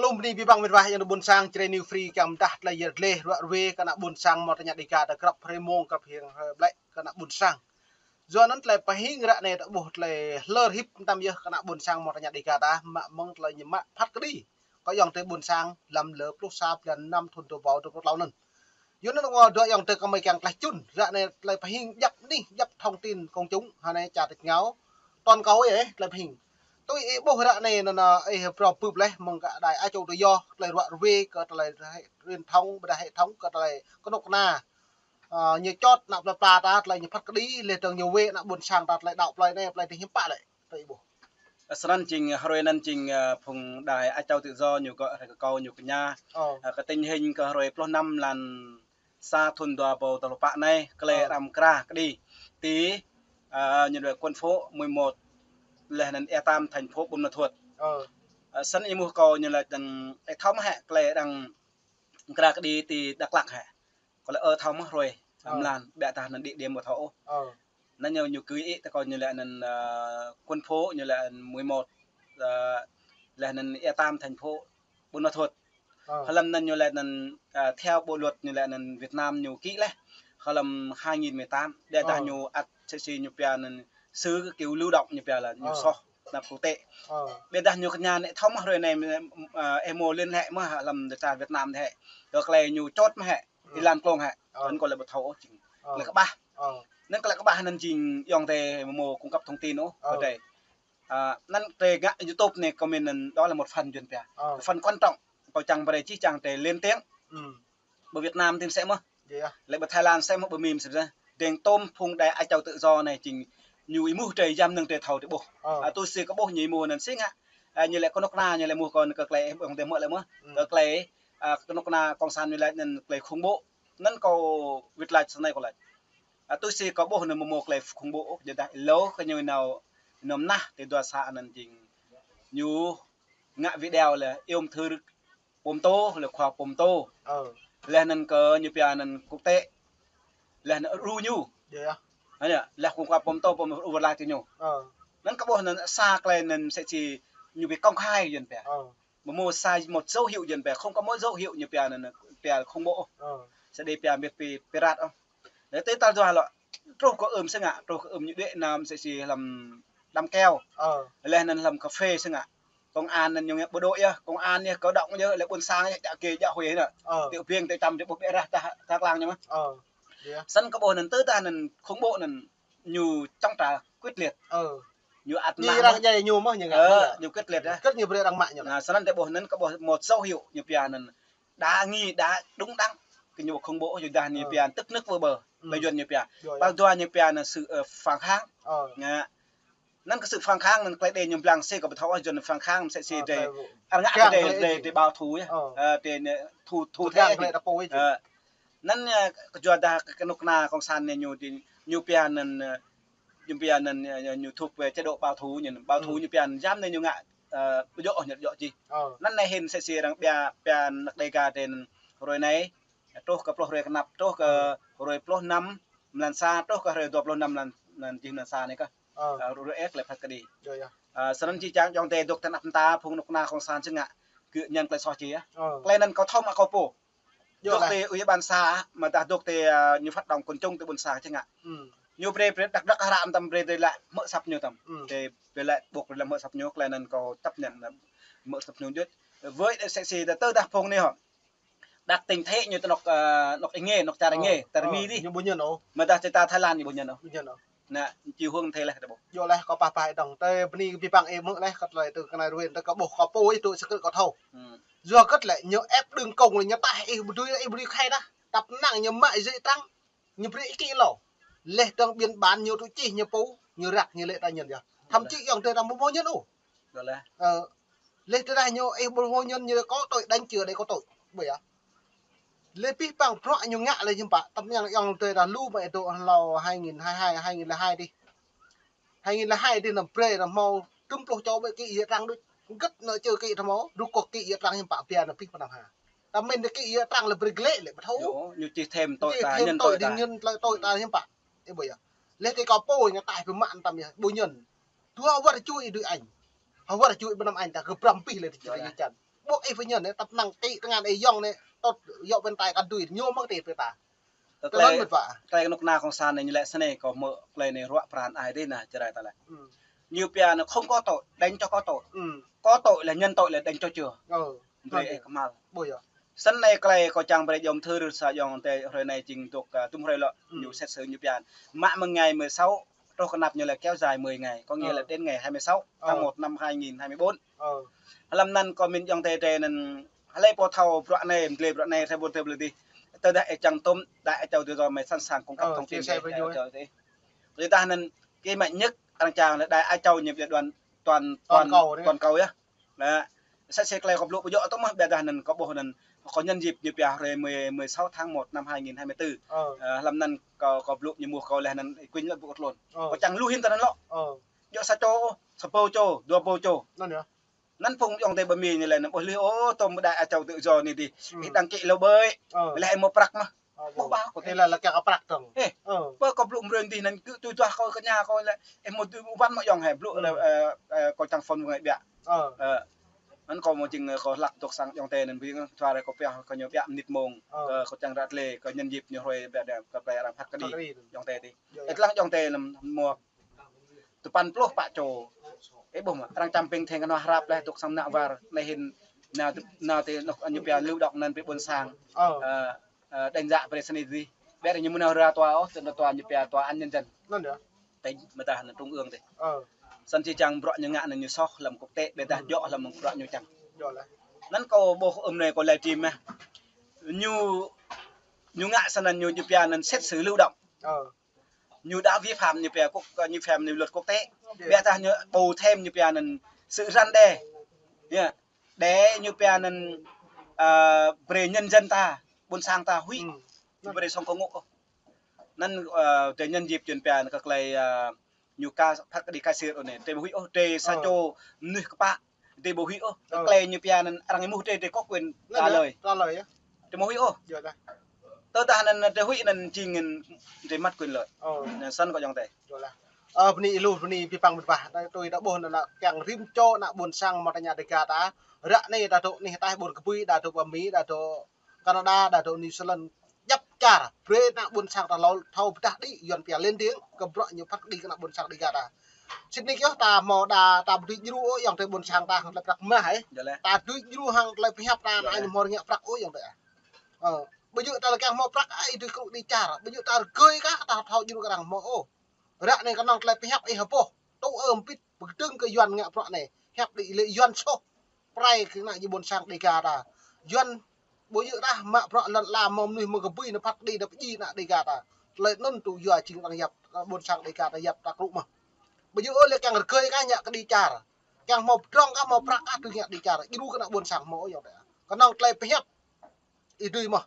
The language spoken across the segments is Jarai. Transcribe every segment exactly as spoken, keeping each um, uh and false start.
Lŏm anai abih bang met wa ayŏng adơi ƀôn sang, Jrai New Free kiăng pơdah tơlơi yăl dleh ruă ruê kơ ană ƀôn sang mơ̆ tơña Dega ta grăp hrơi mông, grăp hiăng hrơi ƀlĕ kơ ană ƀôn sang. Yua anŭn tơlơi pơhing ră anai ta ƀuh tơlơi hlơr hip mơtam yơh kơ ană ƀôn sang mơ̆ tơña Dega ta, mă mơ̆ng tơlơi ñu mă phat kơđi kơ ayŏng adơi ƀôn sang lăm lơ pluh sa blan năm thŭn dua rơbâo dua pluh klâo anŭn. Yua anŭn ngŏ dua ayŏng adơi kơmơi kiăng tlaih čun, ră anai tơlơi pơhing djăp anih, djăp thông tin công chúng, hơnai čar tač rơngiao, toàn cầu ih, tơlơi pơhing. Tui ih ƀuh ră anai anŭn, ih phrâo bưp laih mơ̆ng kơ đài Á Châu Tự Do, tơlơi ruă ruê kơ tơlơi truyền thông, ƀôdah hệ thống kơ tơlơi kơnuk kơna. Ơ, ñu čŏt ană plơi pla ta, tơlơi ñu phat kơđi, leh dơ̆ng ñu wê ană ƀôn sang ta, tơlơi đaŏ plơi anai, plơi dih hiư̆m pă lĕ, tui ih ƀuh. Ơ, snăn jing, ơ, hrơi anŭn jing, ơ, phung đài Á Châu Tự Do ñu gŏ hrơi kơ kâo ñu kơ ñu. Ơ. Ơ, kơ tình hình kơ hrơi pluh năm blan sa thŭn dua rơbâo dua pluh pă anai, tơlơi Ơ. arăng mơkra kơđi ti, ơ, ñu laĭ quân phố mười một, leh anŭn ea tam thành phố Buôn Ma Thuột. Ơ. Ơ, snăn ih ƀuh kâo ñu laĭ anŭn, ơ, thâo mơ̆ hĕ, tơlơi arăng mơkra kơđi ti Dak Lak hĕ. Kâo laĭ ơ thâo mơ̆ hrơi, Ơ. mlan, ƀiădah anŭn địa điểm ƀu thâo ôh. Ơ. Anŭn ñu, ñu kơ ih tơ kâo ñu laĭ anŭn, ơ, quân phố ñu laĭ anŭn mười một, ơ, leh anŭn ea tam thành phố Buôn Ma Thuột. Ơ. Hlăm anŭn ñu laĭ anŭn, ơ, theo bộ luật ñu laĭ anŭn Việt Nam ñu ký leh. Hlăm hai nghìn mười tám, ƀiădah Ơ. ñu ăt sĕ si ñu pia anŭn xử kiểu lưu động ñu pia lĕ ñu Ơ. soh năp quốc tế. Ơ. Ƀiădah ñu kơ ñu anai thâo mơ̆ hrơi anai, ơ, ih mơ̆ liên hệ mơ̆ hlăm dêh čar Việt Nam dih hĕ. Kơ tơlơi ñu čŏt mơ̆ hĕ, Ơ. ih lăng klông hĕ. Ơ. Anŭn kâo laĭ ƀu thâo ôh jing. Ơ. Tơlơi kơƀah. Ơ. Anŭn tơlơi kơƀah anŭn jing ayŏng adơi mơ̆ cung cấp thông tin ôh, Ơ. kơ drei. Ơ, anŭn drei ngă YouTube anai kâo mĭn anŭn đó là một phần yuăn pia. Ơ. Phần quan trọng, kâo čang brei čih čang drei lên tiếng. Ơ. Ƀơi Việt Nam tĭng sĕ mơ̆. Yơh, yơh. Lĕ ƀơi Thái Lan sĕ mơ̆, ƀơi Mi sĕ mơ̆. Dêng tôm phung đài Á Châu Tự Do anai jing ñu ih ƀuh drei yăm nơ̆ng drei thâo drei ƀuh. Ơ. Ơ, tui si kâo ƀuh ñu ih mơ̆ anŭn si ngă. Ơ, ñu lĕ kơnuk kơna ñu lĕ mơ̆ kơ kơ tơlơi ih ƀuh dêh mơ̆ lĕ mơ̆. Ơ. Kơ tơlơi, ơ, kơnuk kơna cộng sản ñu laĭ anŭn tơlơi khủng bố. Anŭn kâo wĭt laĭ snei kâo laĭ. Ơ, tui si kâo ƀuh anŭn mơ̆ mơ̆ tơlơi khủng bố ôh, yua dah ih lŏ kơ ñu nao, nao mơnah ti dua sa anŭn jing. Ñu ngă video lĕ iôm thư pô mtô, lĕ khua pô mtô. Ơ. Leh anŭn kơ ñu pia anŭn quốc tế. Leh anŭn đru ñu. Yơh, yơh. Anai, leh khua pô mtô, pô mtô đru wơr laih tui ñu. Ơ. Anŭn kâo ƀuh anŭn sa tơlơi anŭn sĕ si ñu ƀu công khai yuăn pia. Ơ. Mơ̆ mơ̆ sa một dấu hiệu yuăn pia, không có một dấu hiệu ñu pia anŭn pia khủng bố. Ơ. Sĕ đei pia mĭt pi-, pirate ôh. Lĕ tơl tal dua lŏ, truh kơ ưm si ngă, truh kơ ưm ñu đuaĭ anăm sĕ si hlăm đăm keo. Ơ. Leh anŭn hlăm cà phê si ngă. Công an anŭn ñu ngă bộ đội yơh, công an yơh, cơ động yơh, lĕ ƀôn sang yơh, djă kê, djă huĭ anŭn. Ơ. Tiểu bang, tiểu chăm, drei ƀuh ƀiă rah ta, ta klang ñu mơ̆. Ơ. Yơh. Snăn kâo ƀuh anŭn tơdah anŭn khủng bố anŭn ñu chống trả quyết liệt. Ơ. Ñu ăt mă arăng mơ̆. Djai ñu mơ̆ ñu ngă. Ơ, mơ̆. Ñu quyết liệt yơh. Kơ ñu brei arăng mă ñu. Anŭn, snăn drei ƀuh anŭn kâo ƀuh một dấu hiệu ñu pia anŭn đã nghi, đã đúng đắn. Kơ ñu khủng bố, yua dah ñu Ơ. pia tức nước vỡ bờ. Ơ. Lĕ yuăn ñu pia. Yơh, yơh. Tal dua ñu pia anŭn sự, ơ, phản kháng. Ơ. Ngă. Anŭn kơ sự phản kháng anŭn tơlơi đei ñu blang si kâo ƀu thâo ôh, yuăn phản kháng sĕ si Ơ, drei. Tơlơi ăt ngă kơ drei, drei, drei bảo thủ yơh. Ơ. Ơ, drei anai thủ, thủ thế. Ơ. Anŭn, ơ, kơ yua dah kơ kơnuk kơna cộng sản anai ñu ti, ñu pia anŭn, ơ, ñu pia anŭn, ơ, ñu thuộc về chế độ bảo thủ ñu, bảo thủ Ơ. ñu pia anŭn yăm anai ñu ngă, ơ, ƀu djơ̆, ñu djơ̆ čih. Ơ. Anŭn anai hĭn sĕ si arăng pia, pia anăk Dega drei anŭn hrơi anai, truh kơ pluh hrơi kơnăp, truh kơ Ơ. hrơi pluh năm blan sa, truh kơ hrơi dua pluh năm blan, blan jih blan sa anai kơ. Ơ. Ơ, hrơi ĕk lĕ phat kơđi. Yơh, yơh. Ơ, snăn či čang ayŏng adơi dŏ tơ anăp mơta phung kơnuk kơna cộng sản si ngă, kơ ñăn tơlơi soh či yơh. Ơ. Tơlơi anŭn kâo thâo mă kâo pô. Yơh, dŏ lĕ. Ti ủy ban xã, mơ̆ dah dŏ ti, ơ, ñu phát động quần chúng ti ƀôn sang si ngă. Ơ. Ñu brei, brei đăk đăk hră mơtam brei, brei laĭ mơ̆ săp ñu tăm. Ơ. Brei, brei laĭ ƀuh brei laĭ mơ̆ săp ñu, tơlơi anŭn kâo chấp nhận laĭ mơ̆ săp ñu đuaĭ. Với sĕ si dah tơdah phung anai hŏ. Đăk tĭng thĕ ñu tơ anŏ, ơ, anŏ êngiê, anŏ čar Ơ, êngiê, čar ơ, Mi dih. Ñu ƀu ñăn ôh. Mơ̆ dah ti ta Thái Lan ñu ƀu ñăn ôh. Ƀu ñăn ôh. Anŭn, či huĭ thĕ leh ta ƀuh. Yơh leh kâo pah pah dơ̆ng. Tơ bơni abih bang ih mơ̆ leh kơ tơlơi tơ kơnai ruê, tơ kâo ƀuh kâo pô ih tŭ sơkơ̆t kâo thâo. Ơ. Yua hơget lĕ ñu ĕp đưng kông lĕ ñu taih ih ƀu dưi, ih ƀu dưi khei dah. Tăp năng ñu mă jĕ trăng. Ñu brei ih kĭ lâo. Leh dơ̆ng biên bản ñu tŭ čih ñu pô, ñu răk ñu lĕ ta ñăn yơh. Thậm chí ayŏng adơi ta ƀu hmâo ñăn ôh. Yơh leh. Ơ, leh tơdah ñu ih ƀu hmâo ñăn ñu có tội đánh chửi đấy có tội. Ƀu yơh. Leh abih bang bruă ñu ngă lĕ hiư̆m pă, tơm yang ayŏng adơi ta lu mă ih dŏ hlâo hai nghìn hai hai, hai nghìn lẻ hai dih. Hai nghìn lẻ hai dih anăm brei anăm hmâo tơm pluh čô ƀĕ kĭ yơh trăng đôč. Hơget anŭn čơ kĭ ta hmâo, rơkâo kĭ yơh trăng hiư̆m pă pia anŭn abih pơ năm ha. Ta mĭn kĭ yơh trăng lĕ brei glĕ lĕ ƀu thâo. Yơh, ñu čih thêm tội ta, ñăn tội ta. Ñu čih thêm tội ta hiư̆m pă. Ih ƀuh yơh. Leh ti kâo pô ñu taih pơmă tăm yơh, ƀu ñăn. Dua wơ̆t čuh ih dưi añ. Hơwơ̆t čuh ih ƀu năm añ ta kơ brăm pih lĕ ti čih Yơh. Čih čan. Pŏk ih pơñen, tăp năng kĭ tơngan ih yŏng anai, tŏt yŏk pơntai kăn dưi, ñu mơ̆ng tih pơta. Tơlơi mơ̆t wa. Tơlơi kơnuk kơna kông san anai ñu lĕ snei kâo hmư̆ tơlơi anai ruă pran ai dih nah, čơrai ta lĕ. Ñu pia anai không có tội, đánh cho có tội. Có tội là nhận tội là đánh cho chừa. Brơi ih kơhma̱l. Snei tơlơi kâo čang brơi jom thơ rơsa jong tơ hrơi anai jing dŏ, ơ, tum hrơi lŏ ñu xét xử ñu pia. Mă mơ̆ng ngày mười sáu, truh kơ anăp ñu lĕ kéo dài mười ngày, có nghĩa là đến ngày hai mươi sáu tháng một năm hai nghìn hai mươi bốn. Hlăm anŭn kâo min jong tơ tơ anŭn, hlơi pô thâo bruă anai, mdlê bruă anai, hrơi ƀôn tơ ƀlơi dih. Tơdah ih čang tŭm, đài Á Châu tự do mơ̆ sẵn sàng cung cấp thông tin chia sẻ với ñu. Tơdah anŭn, kơ mă ñĕk, arăng čang lĕ đài Á Châu ñu pia đoàn, toàn, toàn cầu yơh. Anŭn, sĕ sĕ tơlơi kâo blŭ ƀu djơ̆ tŭ mơ̆, ƀiădah anŭn kâo ƀuh anŭn, kâo nhận dịp ñu pia hrơi mười, mười sáu tháng một năm hai nghìn hai mươi tư. Ơ, hlăm anŭn kâo, kâo blŭ ñu mơ̆ kâo lĕ anŭn kuing lĕ ƀu kơ tlôn. Kâo čang lu hin tơ anŭn lŏ. Djơ̆ sa čô, sa ƀâo čô, dua ƀâo čô. Anŭn phung jong tơ ƀơi Mi ñu lĕ anŭn ƀuh lĕ, ô, tơm đài Á Châu tự do anai dih. Ih đăng ký lu ƀơi. Lĕ ih mơ̆ prăk mơ̆. Ƀuh ƀă kâo tơ. Ih lĕ lĕ kiăng prăk tơ̆ng. Ih, ƀơi kâo blŭ mrơi dih anŭn kơ tui duah kâo kơ ña kâo lĕ, ih mơ̆ tui ƀu ƀăn mơ̆ jong hĕ blŭ, ơ, ơ, kâo čang phone mơ̆ng ƀiă. Ơ. Anŭn kâo mơ̆ jing, ơ, kâo hlăk dŏ sang jong tơ anŭn ƀing, ơ, thua rai kâo pioh kơ ñu ƀiă mnit mông. Ơ. Kơ kâo čang ră tơlơi, kâo nhận dịp ñu hrơi ƀiă đe, kơ plei arăng phat kơđi. Phat kơđi. Jong tơ dih. Ơ, lăng jong tơ anŭn mơ̆ tơpăn pluh pă čô. Ih ƀuh mơ̆, arăng čăm ping theng kơnua hrăp leh dŏ sang nă war, leh hin nao, nao tơ anŏ ñu pia lưu động anŭn ƀơi ƀôn sang. Ơ, ơ, đánh giá brơi snei dih. Ƀiă ñu mơ̆ nao ră tòa ôh, tơ tòa ñu pia tòa án nhân dân. Tỉnh, mơ̆ tah anŭn trung ương tơ. Săn či čang bruă ñu ngă anŭn ñu soh hlăm quốc tế, ƀiădah djơ̆ hlăm bruă ñu čang. Anŭn kâo ƀuh ưm anai kâo live stream mơ̆. Ñu, ñu ngă săn anŭn ñu, ñu pia anŭn xét xử lưu động. Ñu đã vi phạm ñu pia quốc, ñu vi phạm ñu luật quốc tế. Ƀiădah ñu bù thêm ñu pia anŭn sự răn đe. Yơh. Đe ñu pia anŭn, ơ, brơi nhân dân ta, ƀôn sang ta huĭ. Ñu brơi sŏng kơ ngŏ. Anŭn, ơ, tơ nhận dịp jing pia anŭn kơ tơlơi, ơ, ñu ka phat kơđi ka sir anai. Tơ ƀu huĭ ôh, tơ sa čô mơnuih kơpă. Tơ ƀu huĭ ôh. Tơlơi ñu pia anŭn arăng mŭt tơ, tơ có quyền trả lời. Trả lời yơh. Tơ ƀu huĭ ôh. Tơdah anŭn tơ huĭ anŭn jing ngăn tơ măt quyền lợi. Anŭn săn kâo jong tơ. Ơ, bơni ilu, bơni pơpăng mơ̆t wa. Tui ta ƀuh anŭn kiăng rĭm čô ană ƀôn sang mơta ña Dêga ta. Ră anai ta dŏ anih ataih ƀôn kơbui, ta dŏ ƀơi Mi, ta dŏ Canada, ta dŏ New Zealand. Djăp čar, brơi ană ƀôn sang ta lŏ thâo pơdah đĭ, Yuan pia lên tiếng, kơ bruă ñu phat kơđi kơ ană ƀôn sang Dêga ta. Sĭt nik yơh ta hmâo đa, ta ƀu dưi djru ôh, yŏng tơ ƀôn sang ta hăng tơlơi prăk mah ih. Ta dưi djru hăng tơlơi pơhiăp ta, anai ñu hmâo rơngiă prăk ôh, yŏng tơ. Ơ, ƀu djơ̆ ta lĕ kiăng hmâo prăk, ơ, ih dưi kơnuk đĭ čar. Ƀu djơ̆ ta rơgơi kah, ta thâo djru kơ arăng hmâo ôh. Ră anai kơnơ̆ng tơlơi pơhiăp ih hơpŏh. Tŭ ơ mpit, pơkơdơ̆ng kơ Yuan ngă bruă anai. Hiăp đĭ lĕ Yuan soh. Pơrai kơ ană ƀôn sang Dêga ta. Yuan ƀu djơ̆ ta mă bruă lŏn ala mơ̆ng mơnuih mơ̆ng kơbui anŭn phat kơđi anŭn pơdjai ană Dêga ta. Tơlơi anŭn tŭ yua jing arăng yap, ƀôn sang Dêga ta yap ta krŭ mơ̆n. Ƀu djơ̆ ôh lĕ kiăng rơgơi kah ngă kơđi čar. Kiăng hmâo pơdrŏng kah hmâo prăk kah dưi ngă kơđi čar. Djru kơ ană ƀôn sang hmâo yơh. Kơnơ̆ng tơlơi pơhiăp ih dưi mơ̆n.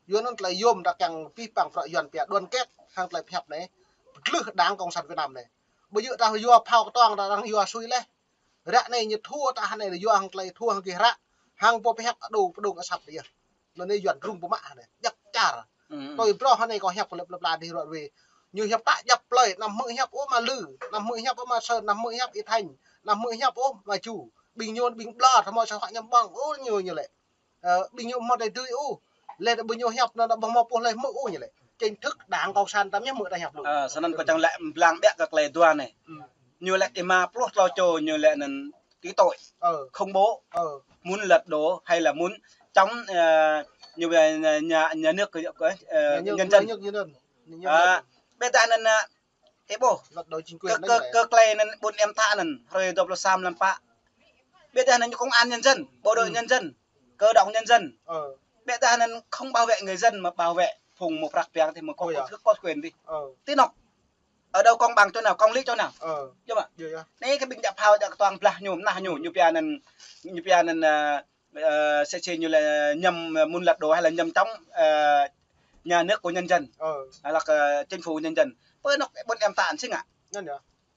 Yua anŭn tơlơi yôm ta kiăng pih păng bruă Yuan pia đoàn kết hăng tơlơi pơhiăp anai. Pơglưh Đảng Cộng sản Việt Nam anai. Ƀu djơ̆ ta yua phao kơtuang ta arăng yua sui leh. Ră anai ñu thua ta hăng anai yua hăng tơlơi thua hăng gih ră. Hăng pô pơhiăp ađu pơdŏng asăp dih yơh. Anŭn anai Yuan rŭng pơmă hăng anai. Djăp čar. Tui brơi hăng anai kâo hiăp lĕ plơi pla dih ruă wê. Ñu hiăp ta djăp plơi, anăm hmư̆ hiăp ôh mă Lư, anăm hmư̆ hiăp ôh mă Sơn, anăm hmư̆ hiăp Y Thanh, anăm hmư̆ hiăp ôh mă Ju. Ƀing ñu ƀing ƀlŏr, hmâo sa huă ñăm ƀơ̆ng, ôh ñu ñu lĕ. Ơ, ƀing ñu hmâo tơdơi ôh. Lĕ ƀing ñu hiăp anŭn ƀu hmâo pô hlơi hmư̆ ôh ñu lĕ. Chính thức Đảng Cộng sản ta mơ̆ hmư̆ ta hiăp lu. Ơ, săn anŭn kâo čang lĕ blang ƀiă kơ tơlơi dua anai. Ñu lĕ rơma pluh klâo čô ñu lĕ anŭn kơ tội. Khủng bố. Muốn lật đổ hay là muốn chống, ơ, như vậy nhà, nhà, nhà nước của, của, ơ, nhân dân. Ơ, ƀiădah anŭn, ơ, Ih ƀuh. Lật đổ chính quyền kơ, kơ tơlơi anŭn ƀôn em ta anŭn, hrơi dua pluh sa mlam pă. Ƀiădah anŭn công an nhân dân, bộ đội nhân dân, cơ động nhân dân. Ƀiădah anŭn không bảo vệ người dân mà bảo vệ phung mơ̆ prăk pơhiăp dih mơ̆ có, có, có quyền dih. Tí anŏ. Ở đâu công bằng chỗ nào, công lý chỗ nào? Yơh mơ̆. Anai kơ ƀing djăp phao djăp kơtuang blah ñu, mơnah ñu, ñu pia anŭn, ñu pia anŭn, ơ, ơ, sĕ sĕ ñu lĕ nhằm, ơ, muốn lật đổ hay là nhằm chống, ơ, nhà nước của nhân dân. Hay là, ơ, chính phủ nhân dân. Pơ anŏ ƀôn em ta anŭn sĭt ngă.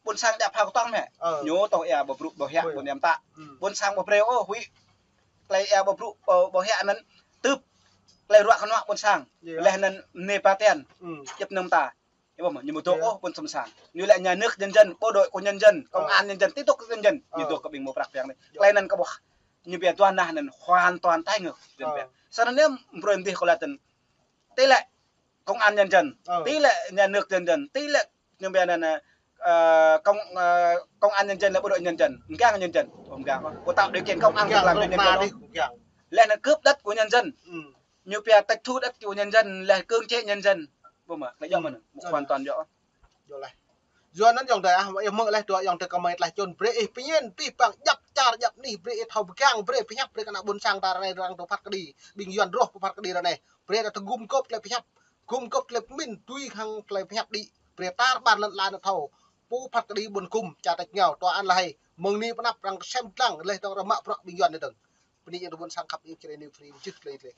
Ƀôn sang djăp phao kơtuang mơ̆. Ñu tŏ ia ƀu brŭ ƀu hiăp ƀôn em ta. Ƀôn sang ƀu brơi ôh huĭ. Tơlơi ia ƀu brŭ ƀu, ƀu hiăp anŭn tưp. Tơlơi ruă kơnuă ƀôn sang. Leh anŭn mơnê ba ten. Djăp anŭn ta. Ih ƀuh mơ̆, ñu ƀu dŏ ôh ƀôn sang. Ñu lĕ nhà nước nhân dân, bộ đội của nhân dân, công an nhân dân, tiếp tục nhân dân. Ñu dŏ kơ ƀing mơ̆ prăk pơhiăp anai. Tơlơi anŭn kơ ƀuh. ñu pia dua nah anŭn hoàn toàn tái ngược. Ñu pia. Ơ. Sa anŭn ñu brơi mdih kơ lĕ tơ̆n. Tỷ lệ công an nhân dân, ơ, tỷ lệ nhà nước nhân dân, tỷ lệ ñu pia anŭn, ơ, công, ơ, công an nhân dân là bộ đội nhân dân, mgang nhân dân, ơ, mgang, ơ, tạo điều kiện công an việc làm cho nhân dân, ơ. Mgang. Lĕ anŭn cướp đất của nhân dân. Ừ. Ñu pia tịch thu đất của nhân dân, lĕ cưỡng chế nhân dân. Ƀu mă, lĕ yua mơ̆n, hoàn toàn yua. Yua lĕ. Yua anŭn yŏng tơi ah, yua mơ̆ng lĕ dua yŏng tơi kơmơi tơlơi čun brơi ih pơñen, pih păng djăp čar djăp anih, brơi ih thâo pơgang, brơi pơhiăp, brơi kơ ană ƀôn sang ta ră anai răng tơ phat kơđi, ƀing Yuan rŏh pơ phat kơđi ră anai. Brơi ta tơ gum gôp tơlơi pơhiăp, gum gôp tơlơi pơmĭn, tui hăng tơlơi pơhiăp đĭ, brơi tar ƀar lŏn ala anŭn thâo. Pơ phat kơđi ƀôn gum, čar tač rơngiao, tòa án La Hay, mơ̆ng anai pơ anăp răng sem lăng, lĕ tơ̆ng ră mă prăk ƀing Yuan anai tơ̆ng. Bơni yơh tơ ƀôn sang khăp, ih čơrê anai free, jih tơlơi tơlơi.